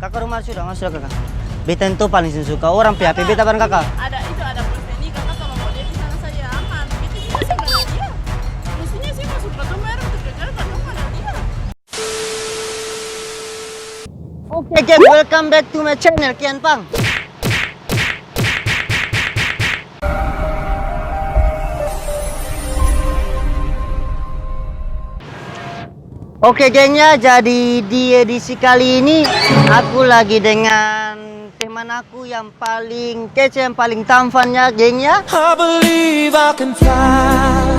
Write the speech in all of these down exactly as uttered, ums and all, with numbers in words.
Kaka rumah sudah, mas sudah, kaka. Beta itu paling seng suka orang P H P beta barang kaka. Ada itu, ada bos Denny, kaka tolong bawa dia ke sana saja, aman. Beta juga seng kenal dia. Mestinya sih masuk katong bayar untuk jaga, katong kenal dia. Oke, geng, welcome back to my channel, Kian Pang. Oke, geng, ya, jadi di edisi kali ini aku lagi dengan teman aku yang paling kece, yang paling tampan, ya, geng, ya. I believe I can fly.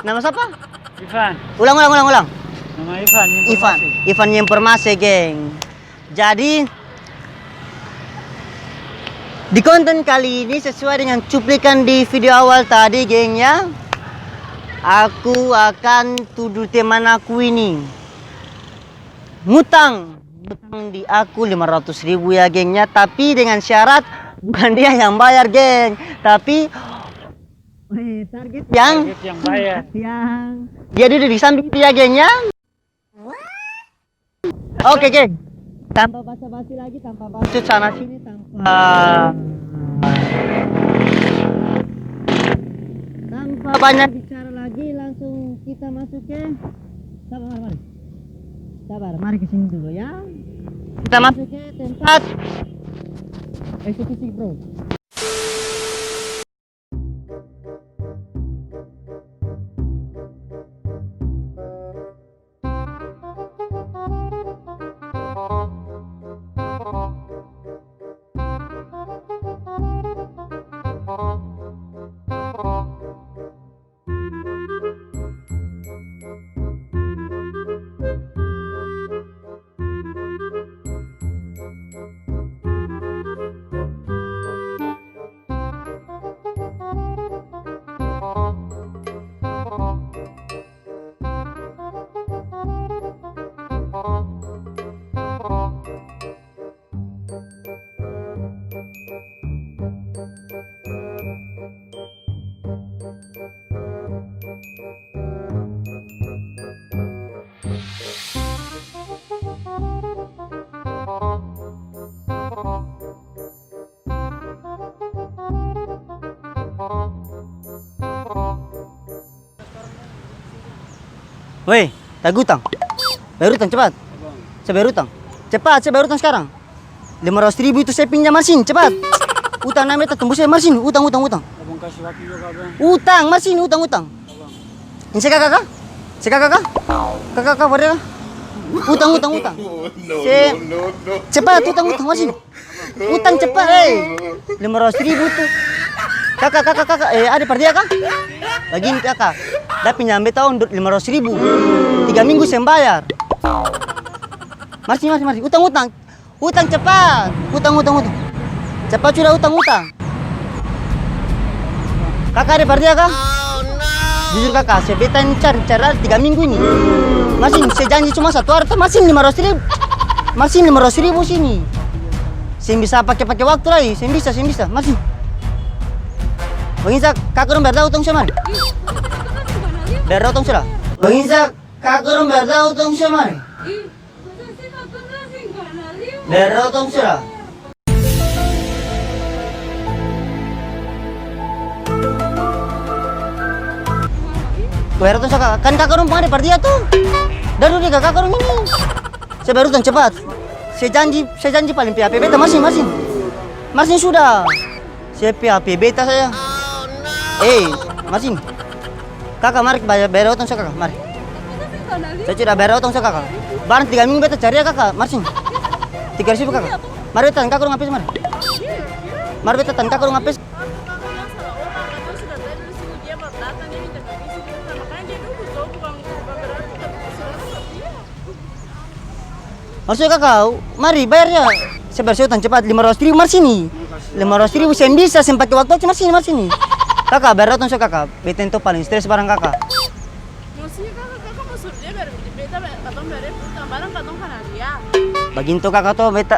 Nama siapa? Ivan. Ulang, ulang, ulang, ulang. Nama Ivan, Ivan, Informasi. Ivan Informasi, geng. Jadi, di konten kali ini, sesuai dengan cuplikan di video awal tadi, geng, ya, aku akan tuduh teman aku ini ngutang, ngutang di aku lima ratus ribu, ya, geng, ya, tapi dengan syarat bukan dia yang bayar, geng, tapi, eh, target yang, target yang bayar. Yang dia duduk di samping itu, ya, geng, ya. Oke, geng. Tanpa basa-basi lagi, tanpa bacot sana sini, tanpa, tanpa banyak bicara lagi, langsung kita masuk ke, sabar, mari, mari. Sabar, mari ke sini dulu, ya. Kita masuk ke tempat eksekusi, bro. Weh, tagih utang. Bayar utang, cepat. Saya bayar utang. Cepat, saya bayar utang sekarang. Lima ratus ribu itu saya pinjam, mari sini, cepat. Utang, nanti beta tembus, mari sini. Utang, utang, utang. Abang kasih waktu juga, Bang. Utang, mari sini, utang, utang. Ini se kaka ka? Se kaka ka? Kaka ka, bari ka? Utang, utang, utang. Se, cepat, utang, utang, mari sini. Utang cepat, eh. Lima ratus ribu tu. Kaka, kaka, kaka, eh, ada par dia ka? Bagini kaka. Da pinjam beta uang lima ratus ribu. Tiga minggu seng bayar. Mari sini, mari, mari. Utang, utang. Utang cepat. Utang, utang, utang. Cepat sudah utang, utang. Kaka ada par dia ka? Jujur kaka, se beta ini cari, cari tiga minggu ini. Mari sini, se janji cuma satu hari to, mari sini lima ratus ribu. Mari sini lima ratus ribu sini. Seng bisa pake, pake waktu lai, seng bisa, seng bisa. Mari sini. Bagini sa, kaka dong bayar da utang sudah mari. Bayar da utang sudah. Bagini sa, kaka dong bayar da utang sudah mari. Bayar otong sudah. Bayar otong sudah, kaka. Kan kaka dong pung ada par dia tu. Daru dia kaka dong ini. Saya bayar utang cepat. Saya janji, saya janji paling P H P beta, mari sini, mari sini. Mari sini sudah. Saya P H P beta saja. Eh, mari sini. Kaka, mari bayar, bayar otong sa, kaka, mari. Saya sudah bayar otong sa, kaka. Barang tiga minggu beta cari ya, kaka, mari sini. Tiga ratus ribu, kaka. Mari beta tanya kaka dong apa sih, mari. Mari beta tanya kaka dong apa sih. Maksudnya kaka, mari bayar ya. Saya bayar saya utang cepat, lima ratus ribu, mari sini. Lima ratus ribu, seng bisa, seng pake waktu, mari sini, mari sini. Kaka, bayar otong sa, kaka. Beta ini to paling stres barang kaka. Maksudnya kaka, kaka mo suruh dia bayar, beta bayar, katong bayar dia utang, barang katong kanal dia. Bagitu kaka to, beta,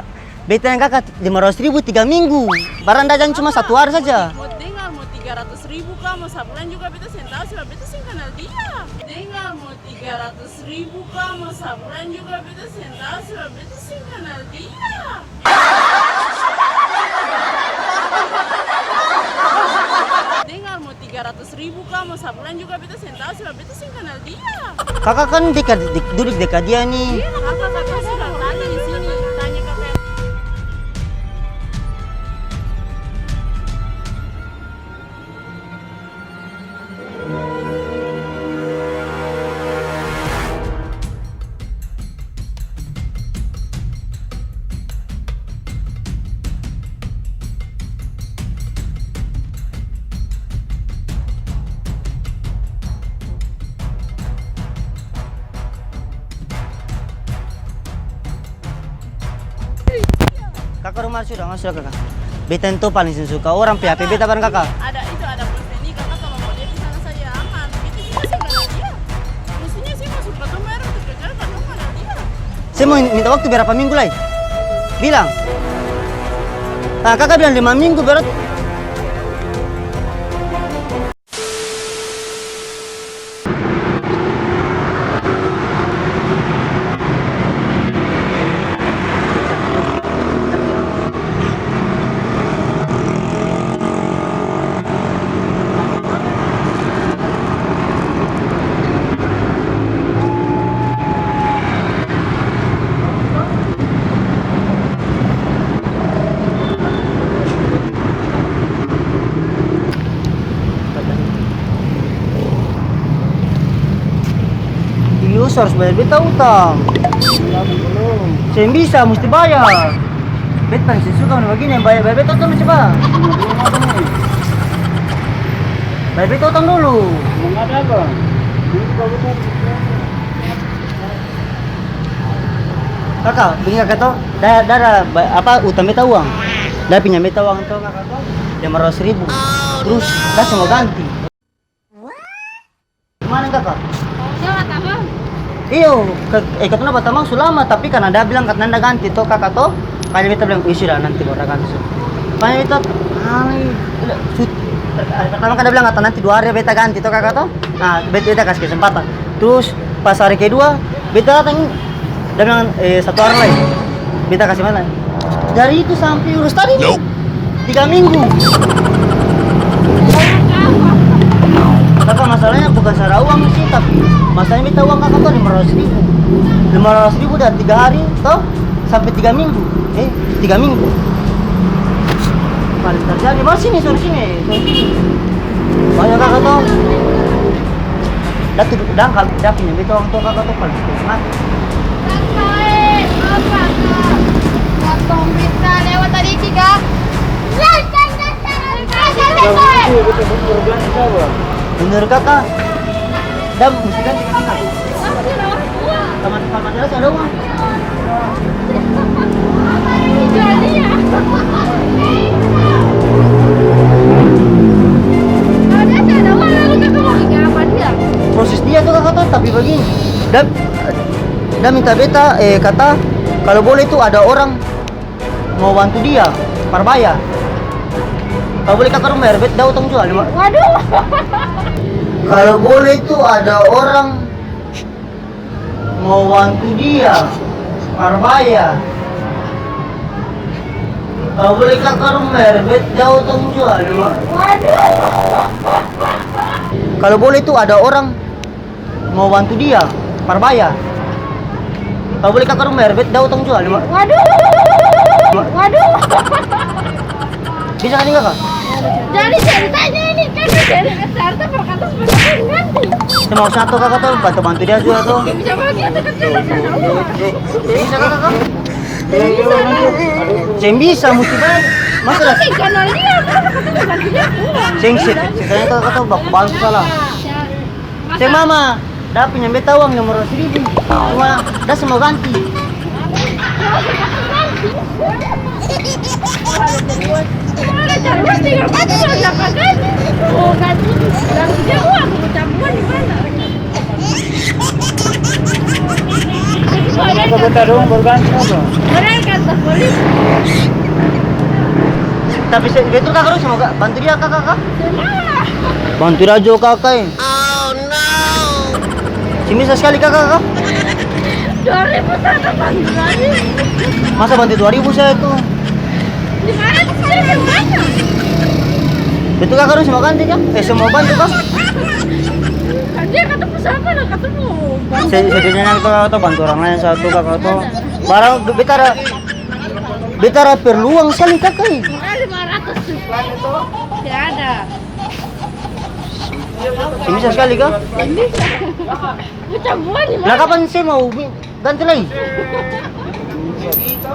beta yang kaka lima ratus ribu tiga minggu. Barang da janji cuma satu hari saja. Mo dengar, mo tiga ratus ribu ka, mo sabulan juga beta seng tau, sebab beta seng kanal dia. Dengar, mo tiga ratus ribu ka, mo sabulan juga beta seng tau, sebab beta seng kanal. Dengar mo tiga ratus ribu ka, mo sabulan juga beta seng tau, sebab beta seng kanal dia. Kaka kan deka, de-, dudu deka dia ni. Iya, kaka, kaka sudah tanya di sini, tanya kaka. Kaka rumah sudah, masuk sudah, kaka. Beta itu paling seng suka orang P H P beta barang kaka. Ada itu, ada polisi ini, kaka tolong bawa dia ke sana saja, aman. Beta juga seng kenal dia. Mestinya saya masuk katong bayar untuk jalan, katong kenal dia. Saya mau minta waktu berapa minggu lai? Bilang. Ah, kaka bilang lima minggu berarti. Iyo, harus bayar beta utang. Seng bisa, musti bayar. Beta seng suka bagini, bayar, bayar beta utang coba. Bayar beta utang dulu. Kaka, begini kaka to, da, da, da, ba-, apa, utang beta uang. Da pinjam beta uang to, kaka to, lima ratus ribu. Trus, da seng mau ganti. Mana kaka? Iyo, ke, eh, katong batamang su lama, tapi karna da bilang katong da ganti to, kaka to. Makanya beta bilang, "Ih, sudah, nanti baru da ganti su." Makanya beta, ah, su-, pertama kan da bilang kata nanti dua hari beta ganti to, kaka to. Nah, bet-, beta kas kesempatan. Trus, pas hari kedua, beta datang, da bilang, "Eh, satu hari lai, beta kasi malam." Dari itu sampe urus tadi, tiga minggu. Kaka, masalahnya bukan sara uang sih, tapi masalahnya beta uang kaka tuh lima ratus ribu. Lima ratus ribu dari tiga hari, toh, sampe tiga minggu. Eh, tiga minggu. Paling terjadi, baru sini, suruh sini, suruh sini. Banyak kaka tuh. Da tuh, da angka, da pinjam beta orang tua kaka tuh paling mati. Katong bisa lewat tadi, Cika. Bener kaka, da musti ganti kaka. Taman, taman jelas ada uang. Proses dia tuh kaka tuh, tapi begini. Dan, dan minta beta, eh, kata, kalau boleh tuh ada orang mau bantu dia, par bayar. Kalau boleh kaka dong bayar beta utang jua, lima. Waduh. Kalau boleh tuh ada orang mau bantu dia, par bayar. Kalo boleh kaka dong bayar bet jauh tong jua, lima. Waduh. Kalo boleh tuh ada orang mau bantu dia, par bayar. Kalo boleh kaka dong bayar bet jauh tong jua, lima. Waduh. Waduh. Bisa kan, kaka? Jadi ceritanya ini kan dari S R T perkatas berkata ganti. Cuma satu kaka tuh, bantu-bantu dia juga tuh. Bisa bagi atau kecil, bisa tahu. Bisa kaka, kaka? Seng bisa, musti bayar. Masa dah? Seng kenal dia, kenapa katanya ganti dia pulang? Seng, seng, seng, kaka tuh baku bantu salah. Seng mama, da pinjam beta uang lima ratus ribu. Cuma da seng mau ganti. Tapi se-, betul kaka dong seng mau ga-, bantu dia kaka, kaka? Bantu dia jo kaka e. Oh no. Seng bisa skali kaka, kaka. Dua ribu satu bantu lagi. Masa bantu dua ribu saja itu? Lima ratus saja yang banyak. Betul kah, kau dong semua ganti kah? Eh, semua bantu kah? Kan dia kata, "Siapa nak ketemu?" Se-, sedihnya nanti kau tahu bantu orang lain satu kah, kau tahu. Barang be-, beta ada, beta ada perlu uang sekali kah, kai? Lima ratus tuh. Tidak ada. Ini bisa sekali kah? Ini bisa. Macam buah di mana? Lah, kapan saya mau bi-, ganti lagi?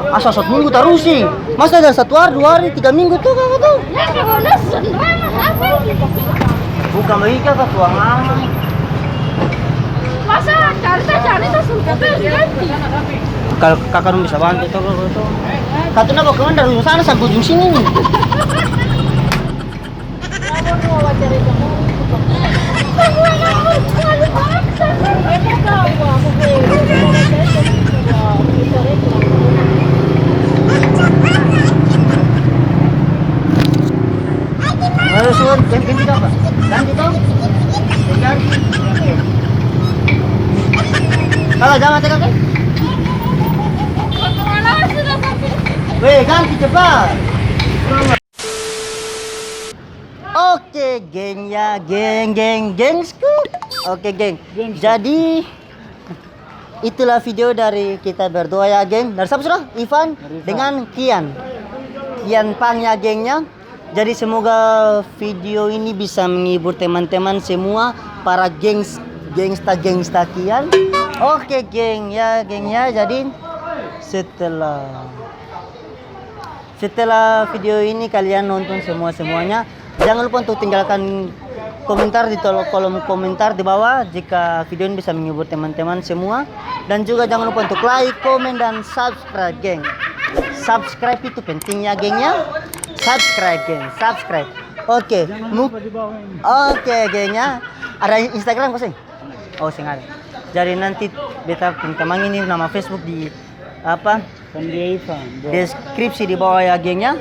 Asa satu minggu tarus sih. Masa ada satu hari, dua hari, tiga minggu tuh, kaka tuh? Ya, kalau ada sendiri, apa ini? Bukan bagitu, kaka tuang. Masa carita-carita suruh kata ganti? Kalau kaka dong bisa bantu tuh, kaka tuh. Katu napa kawan dari ujung sana sampai ujung sini nih. Ayo, suan, ganti, ganti, apa? Ganti, tong. Ganti. Kalau jangan tekan, kan? Weh, ganti cepat. Oke, geng ya, geng, geng, gengsku. Oke, geng. Geng. Jadi, itulah video dari kita berdua ya, geng. Dari siapa sudah? Ivan. Dari Ivan dengan Kian. Kian Pang ya, geng ya. Jadi, semoga video ini bisa menghibur teman-teman semua, para gengs, gengsta, gengsta Kian. Oke, geng ya, geng ya. Jadi, setelah Setelah video ini kalian nonton semua-semuanya, jangan lupa untuk tinggalkan komentar di tol-, kolom komentar di bawah jika video ini bisa menghibur teman-teman semua. Dan juga jangan lupa untuk like, komen, dan subscribe, geng. Subscribe itu penting ya, geng ya. Subscribe, geng. Subscribe. Oke. Jangan mu-, lupa di bawah ini. Oke, geng ya. Ada Instagram ko seng? Oh, seng ada. Jadi nanti beta pung tamang ini nama Facebook di apa? Deskripsi di bawah ya, geng ya.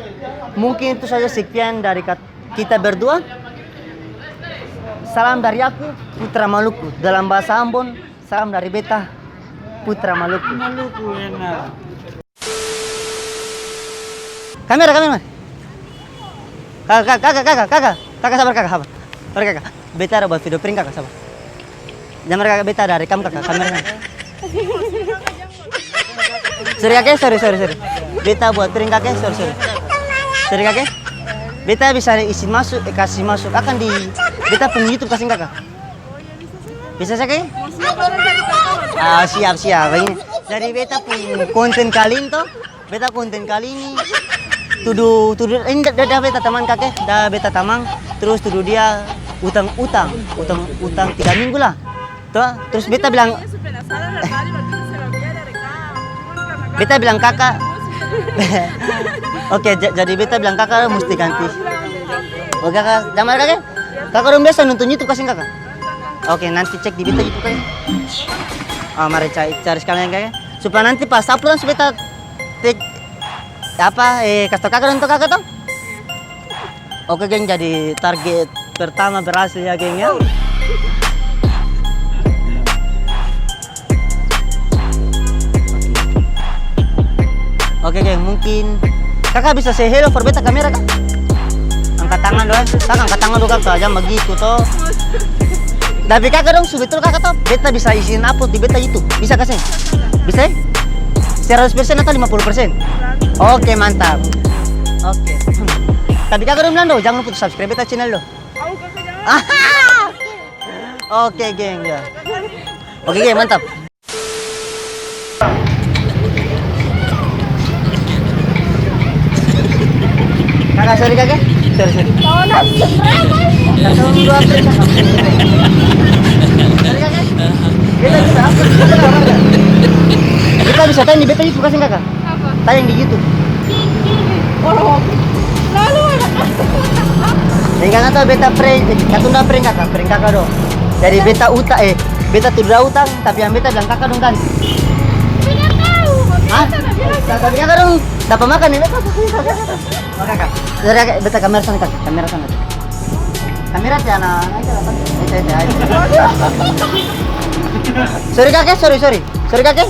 Mungkin itu saja, sekian dari kat-, kita berdua. Salam dari aku, Putra Maluku. Dalam bahasa Ambon, salam dari beta, Putra Maluku. Maluku enak. Kamera, kamera. Kaka, kaka, kaka, kaka, kaka, sabar, kaka, sabar. Sabar, kaka. Beta ada buat video prank, kaka, sabar. Jamar, kaka, beta ada rekam, kaka, kamera sana. Sorry, kaka, sorry, sorry, sorry. Beta buat prank, kaka, sorry, sorry. Sorry, kaka. Beta bisa izin masuk, eh, kasih masuk akang di beta pung YouTube ka seng, kaka? Bisa sa, kaka? Ah, siap, siap. Bagini. Jadi beta pung konten kali ini to, beta konten kali ini tudu, tudu, ini da, da, da beta tamang, kaka, da beta tamang, trus tudu dia utang-utang, utang-utang tiga minggu lah. To, trus beta bilang, beta bilang, "Kaka." Oke, ja-, jadi beta bilang, "Kaka musti ganti." Oke, kaka, jamar, kaka. Kaka dong biasa nonton YouTube ka seng, kaka? Oke, nanti cek di beta YouTube, kaka. Ah, mari cari, cari sekalian, kaka. Supaya nanti pas upload langsung beta tek, apa, eh, kas tau kaka dong to, kaka to? Oke, geng, jadi target pertama berhasil ya, geng, ya. Oke, geng, mungkin kaka bisa say hello for beta kamera, kaka? Angka tangan dong, kaka angka tangan dong, kaka, jang bagitu to. Tapi kaka dong su betul kaka to, beta bisa izin upload di beta YouTube, bisa ka seng? Bisa e? Seratus persen atau lima puluh persen? Oke, mantap. Oke. Tapi kaka dong bilang dong, jang lupa untuk subscribe beta channel dong. Oke, geng, ya. Oke, geng, mantap. Kaka, sorry, kaka. Sorry, sorry. Kaka, sorry, kaka. Kita bisa apa? Kita bisa tanya di beta itu kasih kaka. Apa? Tayang di YouTube. Orang lalu ada. Deng kaka to beta prank, eh, katong da prank kaka, prank kaka dong. Jadi beta uta-, eh, beta tudu da utang, tapi yang beta bilang kaka dong ganti. Tidak tahu. Hah? Tapi kaka dong dapa makan nih, beta. Oke, kaka. Dari kaka, beta kamera sana, kaka. Kamera sana. Kamera tiana, aja lah, kaka. Aja, aja, aja. Sorry, kaka, sorry, sorry. Sorry, kaka.